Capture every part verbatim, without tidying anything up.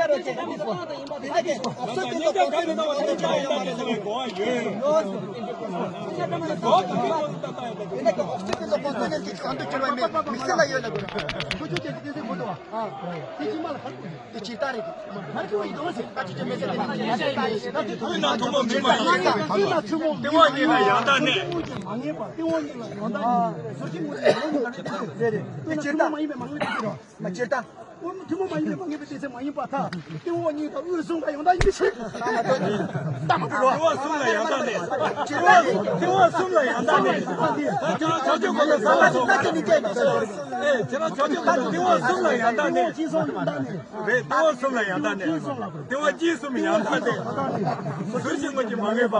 འདྲ་རེད་ཅེས་འདི་སོ། དེ་ནས་ཀྱི་འོག་སོ་དེ་ཚོ་གོང་ཚད་ནས་ཀྱི་གང་དུ་གྱུར་པ་མེད། དམིགས་བསལ་ལ་ཡོད་ལ་དགོས། ཡོད། དེ་ཕྱིར་ད་དེ་ནས་ཀྱི་འོག་སོ་དེ་ཚོ་གོང་ཚད་ནས་ཀྱི་གང་དུ་གྱུར་པ་མེད། དམིགས་བསལ་ལ་ཡོད་ལ་དགོས། ཁོ་ཚོ་དེ་ཚོ་དེ་ཚོ་གོ་འདུག་བ། དེ་ཕྱི་མ་ལ་ཧར་གོ། དེ་ཇི་ལྟར་རེད། ཧར་གོ་ཡི་དོན་ཟེར། ད་ཅི་ཅི་མེད་ཟེར། དེ་ནི་ཇི་ལྟར་རེད། ད་དེ་ཐུག་ན་ཐུན་མོང་མིན་པ་ཡང་དག་ནས། ཏིང་ངེ་འཛིན་ལ་ཡང་དག་ནས། མ་ངེས་པ། ཏིང་ངེ་འཛིན་ལ་ཡང་དག་ནས། ཟུར་ཞིག་ངོས་ནས་ངོས་ནས་ལ་ནི་དེ་རེད། དེ་ནི་ཇི་ལྟར། ཐུན་མོང་མ་ཡིན་པའི་མ་ངེས་པའི་དེ་རེད། མ་ཇི་ལྟར། ཐུན་མོང་མ་ཡིན་པའི་མ་ངེས་པའི་དེ་ཚེ་མ་ཡིན་པར་ཐལ། ཏིང་ངེ་འཛིན་དང་དབུས་གསུམ་ལ་ཡང་དག་ཡིན་ཞེས། ལྟ་མ་ཐུབ། ལྟ་མ་ཐུབ། ཏིང་ངེ་འཛིན་གསུམ་ལ་ཡང་དག་ནས། ཇི་ལྟར་རེད། ཏིང་ངེ་འཛིན་གསུམ་ལ་ཡང་དག་ནས། ད་ཅི་ལ་ཆ་ཆོས་གོ་ལ་ས་ལ་སོགས། ད་ཅི་ནི་ཅི་ཡིན་ཟེར། ཨེ། ཁྱེད་རང་ཆོག་ཆོག་མ་འདུག་ལྟེ་བ་གསུམ་ལ་ཡང་དག་གནས། རེད། ལྟེ་བ་གསུམ་ལ་ཡང་དག་གནས། ལྟེ་བ་གཅིག་གསུམ་ཡང་དག་གནས། ཟུར་གཅིག་ངོས་གཅིག་མ་ངེས་པ།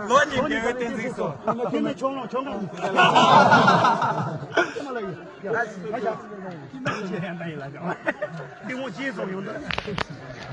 ལོ་གཉིས་རྒྱལ་བའི་བསྟན་འཛིན་སོགས། ལྟེ་བ་གཅིག་གསུམ་ཡང་དག་ཡིན་ལ།